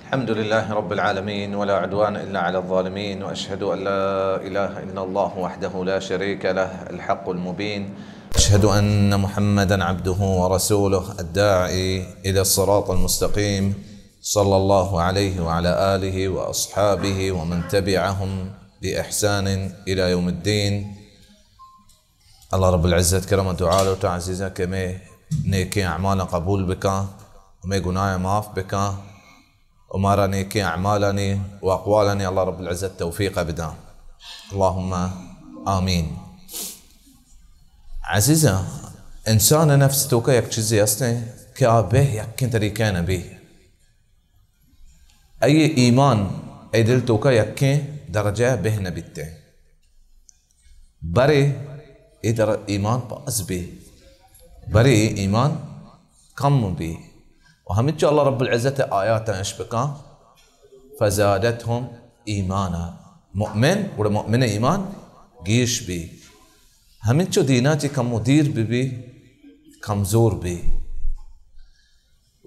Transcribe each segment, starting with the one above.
الحمد لله رب العالمين، ولا عدوان إلا على الظالمين، وأشهد أن لا إله إلا الله وحده لا شريك له، الحق المبين. أشهد أن محمدا عبده ورسوله، الداعي إلى الصراط المستقيم، صلى الله عليه وعلى آله وأصحابه ومن تبعهم بإحسان إلى يوم الدين. اللہ رب العزت کرم دعا لوٹاں عزیزاں کہ مئے نیکیں اعمالاں قبول بکاں، مئے گناہاں معاف بکاں، و مارا نیکیں اعمالانی و اقوالانی اللہ رب العزت توفیق بداں۔ اللہم آمین۔ عزیزاں، انسان نفس توکا یک چیزے ہستیں کہ آ بہ یکیں طریقہ نہ بی۔ ای ایمان ای دل توکا یکیں درجہ بہ نہ بیتیں۔ برے اے در ایمان باز بی، برے اے ایمان کم بی۔ و ہمینچو اللہ رب العزت آیات اش بکاں، فزادتهم ایمانا، مؤمن، گڑا مؤمن ایمان گیش بی۔ ہمینچو دینا چی کم و دیر بی بی، کمزور بی۔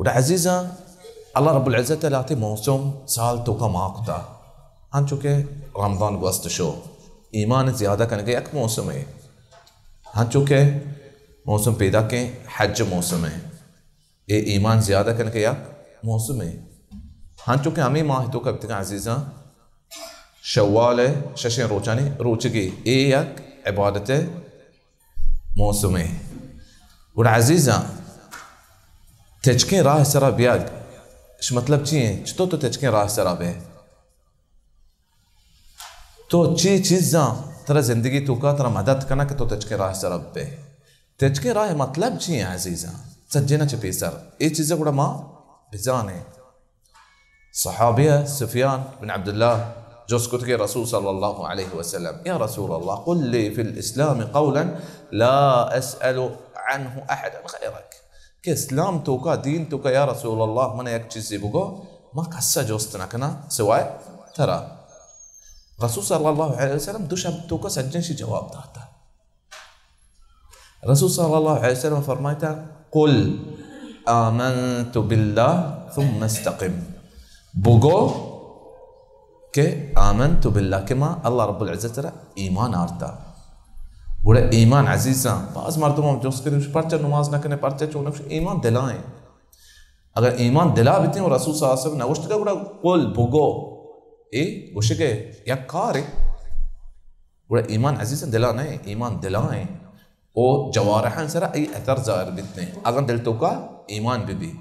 گڑا عزیزاں، اللہ رب العزت ء لہتے موسم سال توکا ما کتا، انچو کہ رمضان گوست شو، ایمان زیادہ کنگ ء یک موسم ہے، انچو کہ موسم پیدا کے حج موسم ہے، اے ایمان زیادہ کنگ ء یک موسم ہے، انچو کہ ہمیں ماہ توکا بتگاں عزیزاں، شوال ء ششیں روچانی روچگی، اے یک عبادت ء موسمے۔ گڑا عزیزاں، تچکیں راہ سرا بیاگ، اش مطلب چی ہیں؟ چطور تو تچکیں راہ سرا بے؟ تو چی چیزاں ترا زندگی توکا ترا مدد کنا کہ تو تچکیں راہ سرا بے؟ تچکیں راہ مطلب چی ہیں عزیزاں؟ سجنا چہ پیسر اے چیزا گڑا ما بزانیں۔ صحابی سفیان بن عبداللہ جست کت کہ رسول صلی اللہ علیہ وسلم، یا رسول اللہ، قل لی فی الاسلام قولا لا اسأل عنه احدا غیرک، کہ اسلام توکا، دین توکا، یا رسول اللہ، من یک چیزی بگو، ما کسا جست نہ کنا سوائے ترا۔ رسول صلی اللہ علیہ وسلم دو شب توکا سجن شی جواب داتا۔ رسول صلی اللہ علیہ وسلم فرمائتا، قل آمنت باللہ ثم استقم۔ بگو کہ آمنت باللہ، کہ ما اللہ رب العزت را ایمان آرتا۔ گڑا ایمان عزیزاں، باز مردم ہم جست کریں، پرچہ نماز نہ کنے، پرچہ چونک؟ ایمان دلائیں۔ اگر ایمان دلا بیتیں و رسول صلی اللہ علیہ وسلم نگوشتگا، گڑا قل بگو، اے گوشگے یک کارے۔ گڑا ایمان عزیزاں دلا نہ، ایمان دلائیں۔ او جوارحان سرا ای اثر ظاہر بیتیں۔ اگر دل توکا ایمان بی بی،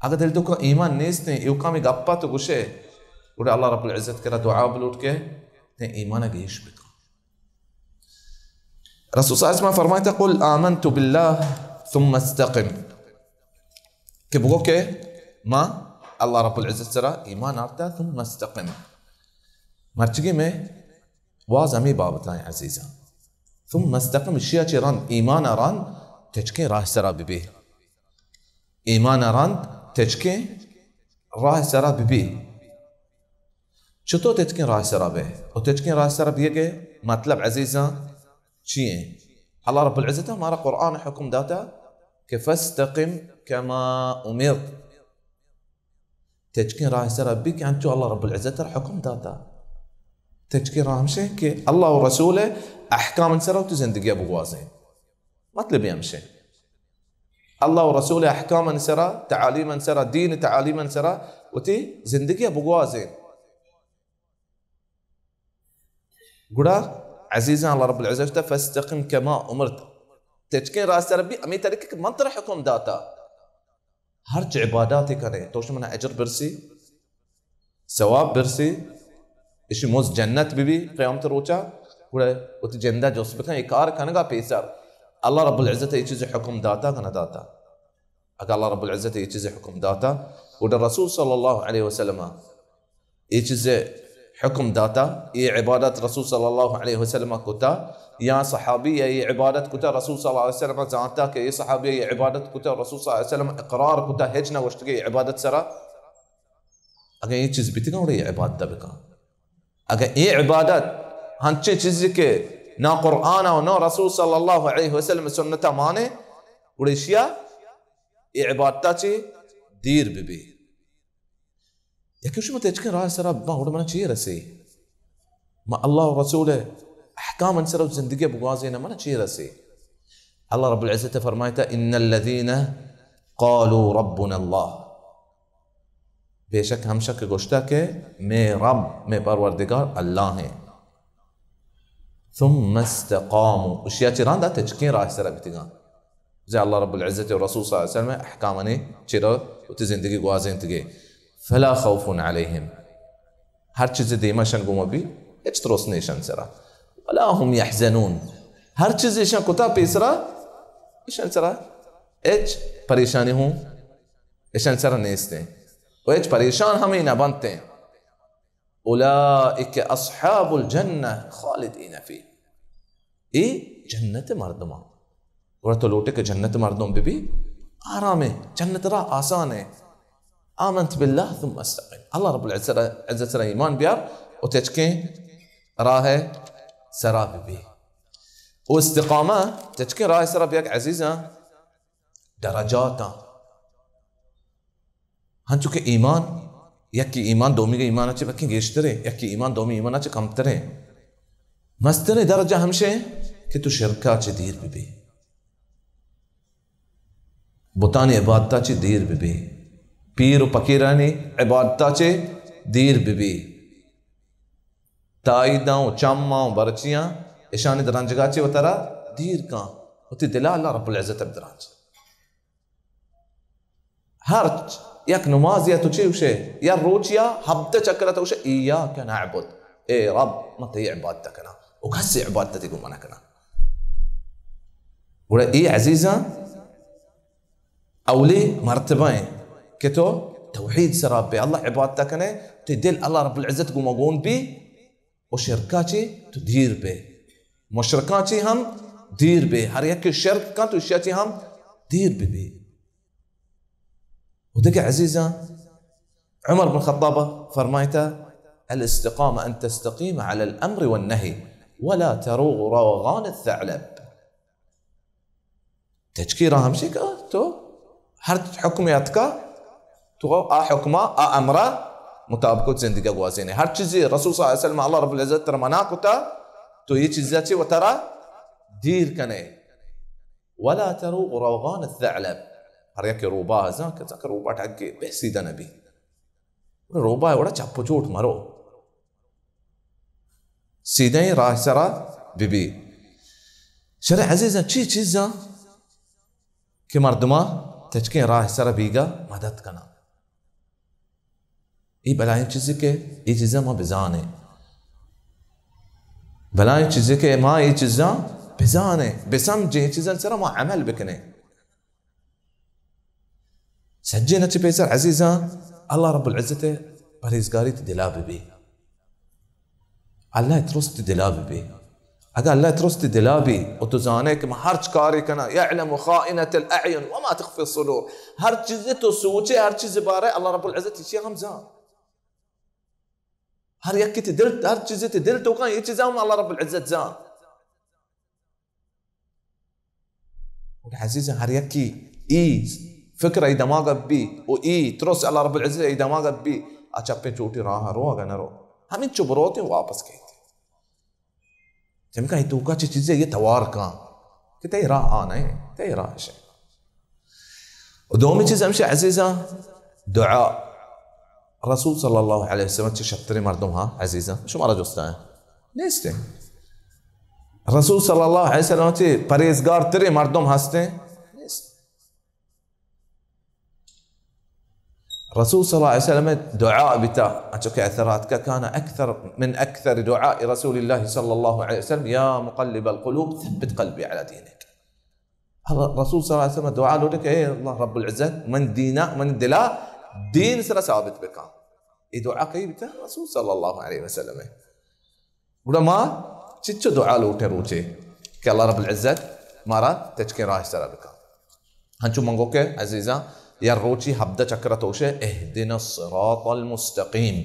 اگر دل توکا ایمان نیستیں، ایو کامی گپا تو گوشے، گڑا اللہ رب العزت کرا دعا بلوٹ کے تے ایمان گیش بکن۔ رسول صلی اللہ علیہ وسلم فرمائتا، قل آمنت باللہ ثم استقم، کہ بگو کہ ما اللہ رب العزت سرا ایمان آرتا، ثم استقم۔ مرچگی میں واز ہمیں بابتائیں عزیزاں۔ ثم استقم، اشیا چہ رند، ایمان رند، تچکیں راہ سرا ببی۔ ایمان رند، تچکیں راہ سرا ببی۔ چطور تچکیں راہ سرا بے؟ و تچکیں راہ سرا بیگے مطلب عزیزاں چی ہیں؟ اللہ رب العزت ہمارا قرآن حکم داتا کہ فاستقم کما امرت۔ تچکیں راہ سرا بی کہ انچو اللہ رب العزت را حکم داتا۔ تچکیں راہ ہمشے کہ اللہ و رسول احکام سرا تو زندگی بگوازیں۔ مطلب ہمشے۔ اللہ و رسول احکام سرا، تعالیم سرا، دین تعالیم سرا وتی زندگی بگوازیں۔ گڑا عزیزاں، اللہ رب العزت گوشتا، فاستقم کما امرت۔ تچکیں راہ سرا بی، ہمیں طریقے کہ من ترا حکم داتا۔ ہرچ عباداتے کنے، تو شمنا اجر برسی، ثواب برسی، اشی مز جنت بی بی قیامت روچا۔ گڑا وتی جندا جست بکن، اے کار کنگا پیسر اللہ رب العزت اے چیز حکم داتا کہ نہ داتا؟ اگر اللہ رب العزت اے چیز حکم داتا، گڑا رسول صلی اللہ علیہ وسلم اے چیز حکم داتا، اے عبادت رسول صلی اللہ علیہ وسلم کتا، یا صحابی اے عبادت کتا، رسول صلی اللہ علیہ وسلم زانتا کہ اے صحابی اے عبادت کتا، رسول صلی اللہ علیہ وسلم اقرار کتا، ہچ نہ گوشت کہ اے عبادت سرا۔ اگر اے چیز بیتگا، گڑا اے عبادت بکا۔ اگر اے عبادت ہنچیں چیزی کہ نہ قرآن و نہ رسول صلی اللہ علیہ وسلم سنتا مانے، گڑا اشیا اے عبادتا چی دیر ببی۔ کہ شما تچکیں راہ سرا باں، گڑا منا چی رسی؟ ما اللہ و رسول احکام سرا زندگی بگوازین، منا چی رسی؟ اللہ رب العزت فرمائتا: ان الذين قالوا ربنا الله، بے شک ہمشک گوشتا کہ مے رب، مے پروردگار اللہ ہیں۔ ثم استقاموا، اشیا چہ رندا تچکیں راہ سرا بیتگاں۔ زی اللہ رب العزت و رسول صلی اللہ علیہ وسلم احکامانی چرا وتی زندگی گوازینتگے۔ فلا خوف عليهم، ہر چیز دیما شن گوما بی، ہچ ترس نیشن سرا۔ ولا هم يحزنون، ہر چیز ایشان کتا پیسرا، ایشان سرا ہچ پریشانی ہوں ایشان سرا نیستیں، و ہچ پریشان ہمیں نہ بنتیں۔ اولئک اصحاب الجنة خالدین فیها، اے جنت مردمان۔ گڑا تو لوٹے کہ جنت مردم بہ بی، آرام ہے، جنت را آسان ہے۔ آمنت بالله ثم استقم، اللہ رب العزت، عزت سرا ایمان بیار و تچکیں راہ سرا بہ بی۔ و استقامہ، تچکیں راہ سرا بیگ عزیزاں، درجاتاں۔ ہنچو کہ ایمان، یکی ایمان دومی ایمان چہ بلکیں گیشتریں، یکی ایمان دومی ایمان چہ کمتریں۔ مستریں درجہ ہمشیں کہ تو شرکا چہ دیر بہ بی، بتانی عبادتا چہ دیر بہ بی، پیر و پکیرانی عبادتا چہ دیر بہ بی، تائیداں و چماں و برچیاں اشانی درنجگا چہ وترا دیر کن، وتی دلا اللہ رب العزت بدرانج۔ ہرچ یک نمازی تو چے گوشے، یا روچیا ہبدہ چکر تو گوشے، ایاک نعبد، اے رب، من تئی عبادت کناں، و کسی عبادت گو من کناں۔ گڑا اے عزیزاں، اولی مرتبہ ہیں کہ تو توحید سرا بے اللہ عبادت کنے، تی دل اللہ رب العزت گو مگون بی، و شرکا چی تو دیر بے، مشرکاں چی ہم دیر بے، ہر یک شرک کن تو اشیا چی ہم دیر بہ بی۔ و دگہ عزیزاں، عمر بن خطاب فرمائتا: الاستقامة أن تستقيم على الأمر والنهي ولا تروغ روغان الثعلب۔ تچکی راہ ہمشی کہ تو ہر حکم اتکا، تو آ حکمہ، آ امرہ مطابق زندگی گوازینے۔ ہر چیزی رسول صلی اللہ علیہ وسلم، اللہ رب العزت ترا منع کتا، تو یہ چیزا چی وترا دیر کنے۔ ولا تروغ روغان الثعلب۔ ہر یک روباہ زان کہ زان کہ روباہ ٹگے بے سیدہ نبی۔ روباہ وڑا چپ و چوٹ مرو۔ سیدھیں راہ سرا بہ بی۔ شر عزیزاں، چی چیزاں کہ مردماں تچکیں راہ سرا بیگا مدد کناں؟ اے بلاہیں چیزے کہ اے چیزاں ما بزانیں۔ بلاہیں چیزے کہ ما اے چیزاں بزانیں، بسمجھیں، اے چیزاں سرا ما عمل بکنیں۔ سجے نہ چہ پیسر عزیزاں، اللہ رب العزت پرہیزگاری تی دلا بہ بی۔ اللہ ترس تی دلا بہ بی۔ اگاں اللہ ترس تی دلا بی، و تو زانے کہ من ہرچ کارے کناں، یعلم خائنة الاعین وما تخفی الصدور، ہر چیزے تو سوچے، ہر چیزے بارے اللہ رب العزت اسی ہم زان۔ ہر یکی تی دل، ہر چیزے تی دل توکاں، یہ چیزاں ہم اللہ رب العزت زان۔ گڑا عزیزاں، ہر یکی ای فکر ای دماغ بی و ای ترس اللہ رب العزت ای دماغ بی، آ چپیں چوٹی راہ روگ نہ رو، ہمینچو بروتیں واپس کیت۔ چمکہ ای توکا چی چیزے یہ توار کن کہ تئی راہ آ نہ، تئی راہ شے۔ و دومی چیز ہمشی عزیزاں، دعا۔ رسول صلی اللہ علیہ وسلم چہ شتریں مردم ہاں عزیزاں، شمارا جستا ہیں؟ نیست ہیں۔ رسول صلی اللہ علیہ وسلم چہ پرہیزگار تریں مردم ہستیں؟ نیست۔ رسول صلی اللہ علیہ وسلم دعا بیتا، انچو کہ اثرات کا، کان اکثر من اکثر دعاء رسول اللہ صلی اللہ علیہ وسلم، یا مقلب القلوب ثبت قلبی علی دینک۔ اللہ، رسول صلی اللہ علیہ وسلم دعا لوٹے کہ اے اللہ رب العزت، من دینا، من دلا دین سرا ثابت بکن۔ اے دعا کئی بیتا؟ رسول صلی اللہ علیہ وسلم۔ گڑا ما چچو دعا لوٹے روچے کہ اللہ رب العزت مارا تچکیں راہ سرا بکن۔ ہنچو من گو کہ عزیزاں، یا روچی ہبدہ چکر توشے، اهدنا الصراط المستقیم۔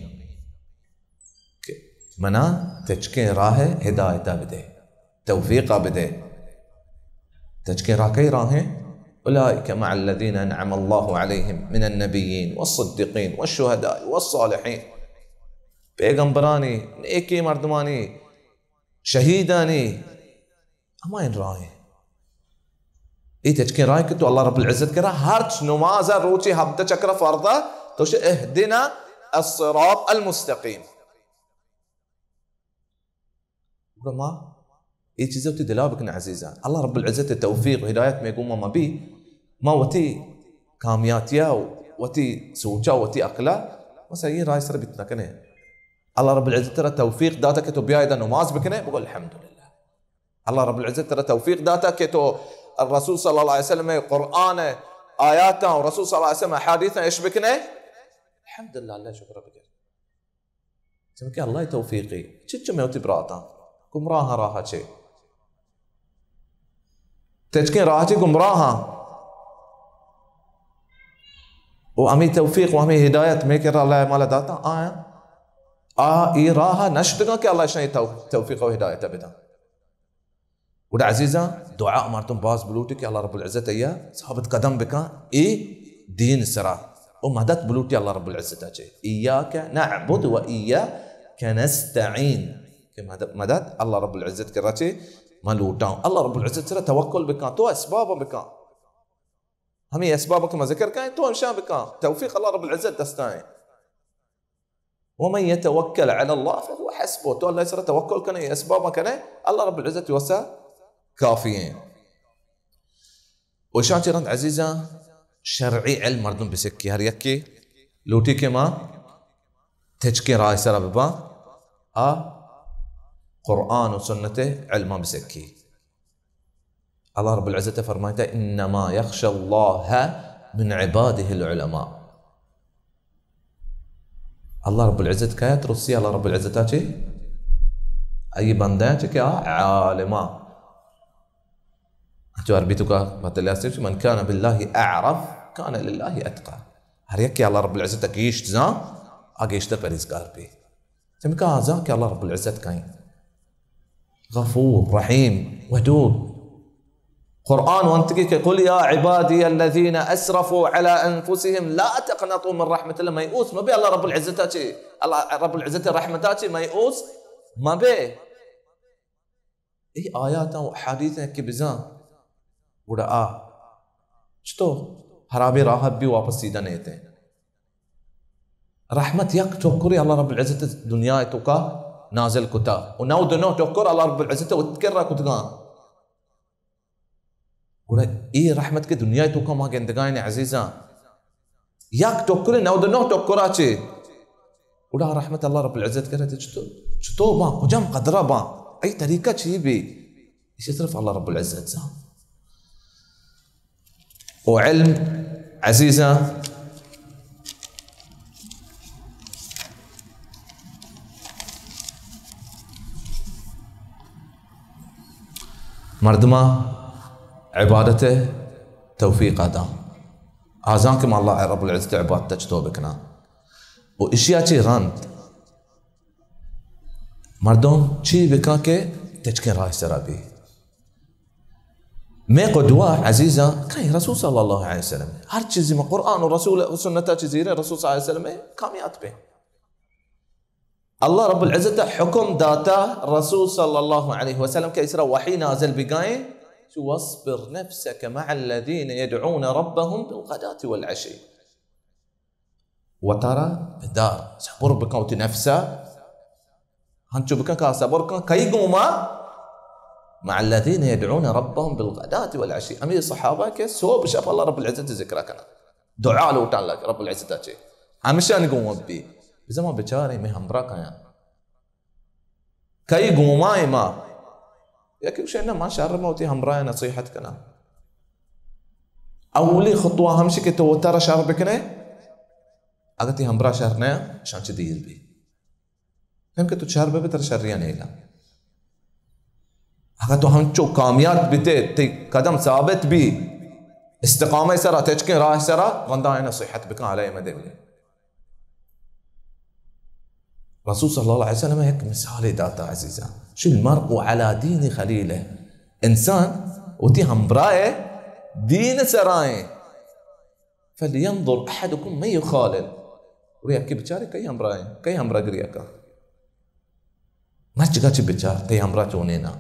کہ منا تچکیں راہ ہدایتا بدے، توفیقا بدے۔ تچکیں راہ کئی راہیں؟ اولئک مع الذین انعم الله علیهم من النبیین والصدیقین والشهداء والصالحین۔ پیغمبرانی، نیکیں مردمانی، شہیدانی، ہمائیں راہیں۔ اے تچکیں راہ کہ تو اللہ رب العزت کرا ہرچ نماز روچے ہبدہ چکر فرض، تو شے اهدنا الصراط المستقیم۔ گڑا ما اے چیز وتی دلا بکن عزیزاں، اللہ رب العزت توفیق و ہدایت میں گوما مبی، ما وتی کامیاتیا و وتی سوچا و وتی عقلا ما صحیح راہ سر بیت نہ کنے۔ اللہ رب العزت ترا توفیق داتا کہ تو بیا ادا نماز بکنے، بگو الحمدللہ۔ اللہ رب العزت ترا توفیق داتا کہ تو رسول صلی اللہ علیہ وسلم قرآن آیاتاں و رسول صلی اللہ علیہ وسلم احادیثاں اش بکنے، الحمدللہ، اللہ شکر بکن۔ چونکہ اللہ توفیقی، چچ میں وتی براتاں گمراہ راہ چے، تچکیں راہ چے گمراہ۔ و ہمیں توفیق و ہمیں ہدایت میں کہ اللہ مالا داتا آیا، آ اے راہ نشتگاں کہ اللہ شاہ تو-، توفیق و ہدایت بدن۔ گڑا عزیزاں، دعا مردم باز بلوٹی کہ اللہ رب العزت ایا ثابت قدم بکن اے دین سرا، و مدد بلوٹی اللہ رب العزت چے۔ ایاک نعبد و ایاک نستعین، کہ مدد، مدد اللہ رب العزت کرا چے من لوٹاں۔ اللہ رب العزت سرا توکل بکن، تو اسباب بکن، ہمیں اسباب کہ ما ذکر کن تو ہمشاں بکن، توفیق اللہ رب العزت دستائیں۔ ومن يتوكل على الله فهو حسبه۔ تو اللہ سر توکل کنے، اسباب کنے، اللہ رب العزت وسا کافی ہیں۔ و شان چرند عزیزاں، شرعی علم مردم بسکی، ہر یکی لوٹی کہ ما تچکیں راہ سر ببا، آ قرآن و سنت علم بسکی۔ اللہ رب العزت فرمائتا، انما یخشی اللہ من عباده العلماء۔ اللہ رب العزت کیا ترسی؟ اللہ رب العزت چے؟ اے بندہ چے کہ آ عالما۔ جو عربی تو کا بتلے استے، من کان باللہ اعرف کان للہ اتقی۔ ہر یک کہ اللہ رب العزت گیشت زان، آ گیشتر پرہیزگار بی۔ چمکہ آ زان کہ اللہ رب العزت کئیں، غفور، رحیم، ودود۔ قرآن وانتگی کہ قل یا عبادی الذین اسرفوا علی انفسهم لا تقنطوا من رحمة الله۔ میؤوس مبے اللہ رب العزت چے، اللہ رب العزت رحمتا چے میؤوس مبے۔ اے آیاتاں و احادیث ہیں کہ بزاں گڑا آ چتو ہرابیں راہ بی واپس سیدھا نیتے۔ رحمت یک ٹکرے اللہ رب العزت دنیا توکا نازل کتا و نود و نو ٹکر اللہ رب العزت اتکر را کتگاں۔ گڑا اے رحمت کہ دنیا توکا ما گندگائیں عزیزاں، یک ٹکرے نود و نو ٹکرا چے؟ گڑا رحمت اللہ رب العزت کرا چتو، چتو باں، کجام قدرا باں، اے طریقہ چی بی؟ اسی طرف اللہ رب العزت زان۔ و علم عزیزاں، مردماں عبادت توفیق داں، آ زان کہ ما اللہ رب العزت عبادت چتو بکناں۔ و اشیا چے رند مردم چی بکن کہ تچکیں راہ سرا بی؟ میں قدوہ عزیزاں کہیں رسول صلی اللہ علیہ وسلم۔ ہر چیزی ما قرآن و رسول و سنتا چیزی رسول صلی اللہ علیہ وسلم کامیات بے۔ اللہ رب العزت حکم داتا رسول صلی اللہ علیہ وسلم کہ اسرا وحی نازل بگائیں، چو واصبر نفسك مع الذين يدعون ربهم بالغداة والعشي۔ وتارا بدار، صبر بکن وتی نفسا، ہنچو بکن کہ صبر کن، کئی گوما؟ مع الذين يدعون ربهم بالغداة والعشي۔ ہمیں صحابہ کہ صبح شپ اللہ رب العزت ذکر کنا، دعا لوٹا اللہ رب العزت چے، ہمشان گوما بی۔ بزما بچارے میں ہمراہ کایاں۔ کئی گوما ایں ما؟ یکی گوشے، نہ، ما شر ما وتی ہمراہ نصیحت کنا۔ اولی خطوہ ہمشی کہ تو وتارا شر بکنے، اگر تی ہمراہ شر نہ، شان چہ دیر بی۔ ہم کہ تو شر بے، تر شریا نیلا۔ اگر تو ہنچو کامیات بیتے، تی قدم ثابت بی، استقامہ سرا، تچکیں راہ سرا، وندا نصیحت بکن، علیہ مدے بلے۔ رسول صلی اللہ علیہ وسلم یک مثال داتا عزیزاں، شو المرء على دين خليله، انسان وتی ہمراہ دین سرائیں۔ فلینظر احدکم من یخالل۔ وہ یکی بچارے کئی ہمراہ ہیں، کئی ہمراہ گریا کا۔ مرچگا چی بچار، تئی ہمراہ چونیں نا۔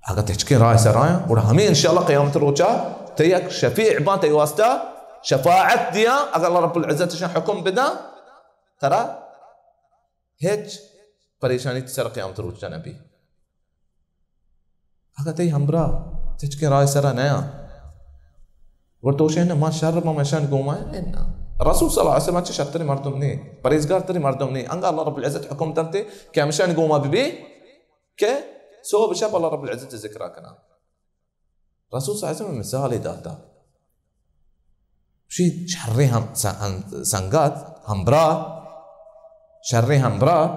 اگاں تچکیں راہ سرائیں، گڑا ہمیں انشاءاللہ قیامت روچا تئی یک شفیع باں، تئی واسطہ شفاعت دیاں۔ اگر اللہ رب العزت شان حکم بداں، ترا ہچ پریشانی تئی سر قیامت روچا نبی۔ اگاں تئی ہمراہ تچکیں راہ سرا نیاں، گڑا تو شے نہ، ما شر، ما مشان گوما ہیں، نہ۔ رسول صلی اللہ علیہ وسلم چہ شتریں مردم نہیں، پرہیزگار تریں مردم نہیں۔ انگا اللہ رب العزت حکم دنتے کہ ہمشان گوما ببی کہ صبح شپ اللہ رب العزت ذکرہ کنا۔ رسول صلی اللہ علیہ وسلم مثال داتا۔ شی شریں ہم، س-، ہم، سنگت، ہمبراہ، شریں ہمبراہ،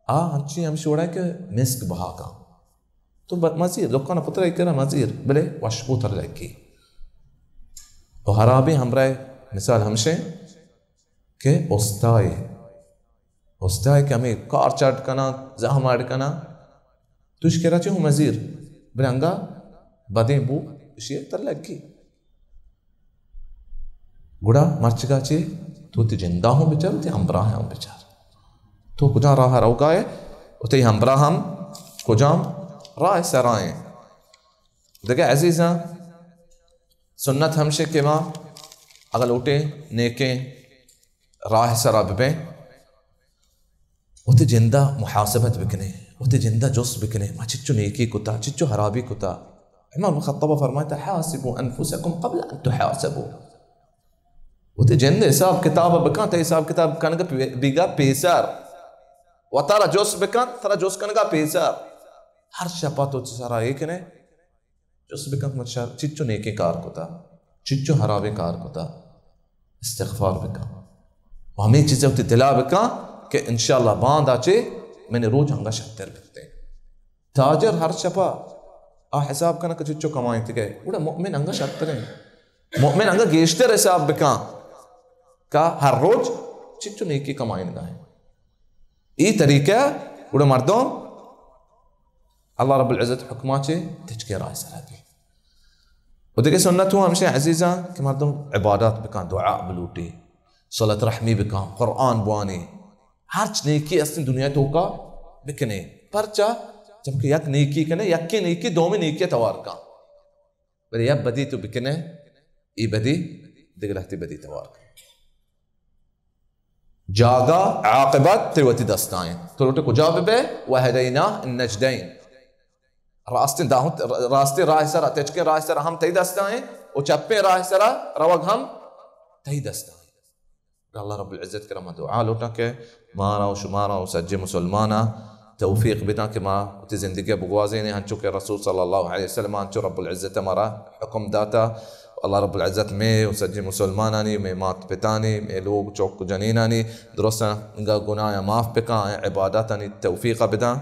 آ ہنچی ہمشی وڑا کہ مسک بہا کن۔ تو ب-، مزیر، دکان پتر کرا مزیر، بلے وشبو تر لگی۔ و حرابیں ہمراہ مثال ہمشیں کہ استائے، استائے کہ ہمیں کار چٹ کناں، زہم اڈ کناں، تو اش کرا چہ ہوں مزیر، بلے انگا بدیں بو اشی تر لگی۔ گڑا مرچگا چے تو تئی جندا ہوں بچار، تئی ہمبراہ ہوں بچار۔ تو کجام راہ روگا ہے، و تئی ہمبراہ ہم کجام راہ سرائیں۔ دگہ عزیزاں، سنت ہمشے کہ ما اگر لوٹیں نیکیں راہ سرا ببیں، وتی جندا محاسبت بکنے، وتی جندا جست بکنے، ما چچو نیکی کتا، چچو حرابی کتا۔ عمر بن خطاب فرمائتا، حاسبوا انفسکم قبل ان تحاسبوا۔ وتی جند حساب کتاب بکن، تئی حساب کتاب کنگ پی-، بیگا پیسر۔ وتارا جست بکن، ترا جست کنگا پیسر۔ ہر شپا تو چہ سرا اے کنے، جست بکن کہ من شر، چچو نیکیں کار کتا، چچو حرابیں کار کتا، استغفار بکن۔ و ہمیں چیزیں وتی دلا بکن کہ انشاءاللہ باندا چے منی روچ انگا شتر بکتے۔ تاجر ہر شپا آ حساب کن کہ چچو کمائیں تکے، گڑا مؤمن انگا شتریں۔ مؤمن انگا گیشتر حساب بکن کہ ہر روچ چچو نیکی کمائیں گا ہیں۔ ای طریقہ گڑا مردم اللہ رب العزت حکما چے تچکے راہ سرا بی۔ و دگہ سنت ہوں ہمشہ عزیزاں کہ مردم عبادات بکن، دعا بلوٹی، صلت رحمی بکن، قرآن بوانی، ہرچ نیکی استیں دنیا توکا بکنے۔ پرچا؟ چمکہ یک نیکی کنے، یکے نیکی دومی نیکی توار کن۔ بلے یک بدی تو بکنے، ای بدی دگہ لہتی بدی توار کن۔ جاگہ عاقبت تئی وتی دستائیں۔ تو لوٹے کجا ببے؟ وہدیناہ النجدین۔ راستیں داہت، راستیں راہ سرا، تچکیں راہ سرا ہم تئی دستائیں و چپیں راہ سرا روگ ہم تئی دستائیں۔ اللہ رب العزت کرا ما دعا لوٹاں کہ مارا و شمارا و سجے مسلماناں توفیق بداں کہ ما وتی زندگی بگوازینیں ہنچو کہ رسول صلی اللہ علیہ وسلم، ہنچو رب العزت مارا حکم داتا۔ اللہ رب العزت مے و سجے مسلمانانی، مے مات پتانی، مے لوگ چوک جنینانی درستاں گناہ معاف بکاں، عبادتانی توفیق بداں۔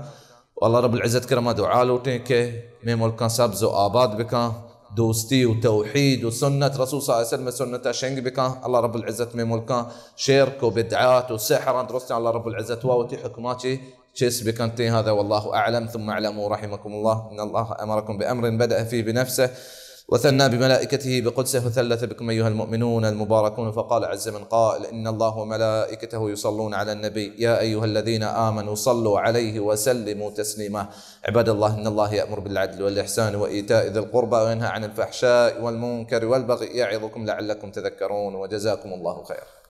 و اللہ رب العزت کرا ما دعا لوٹیں کہ مے ملکاں سبز و آباد بکاں، دوستی و توحید و سنت، رسول صلی اللہ علیہ وسلم سنت شنگ بکاں۔ اللہ رب العزت مے ملکاں شرک و بدعات و سحراں درستاں اللہ رب العزت وا وتی حکما چے چست بکنتیں۔ هذا والله أعلم، ثم اعلموا رحمكم الله أن الله أمركم بأمر بدأ فيه بنفسه وثنى بملائكته بقدسه وثلث بكم أيها المؤمنون المباركون، فقال عز من قائل: إن الله وملائكته يصلون على النبي، يا أيها الذين آمنوا صلوا عليه وسلموا تسليما. عباد الله، إن الله يأمر بالعدل والإحسان وإيتاء ذي القربى وينهى عن الفحشاء والمنكر والبغي يعظكم لعلكم تذكرون، وجزاكم الله خيرا.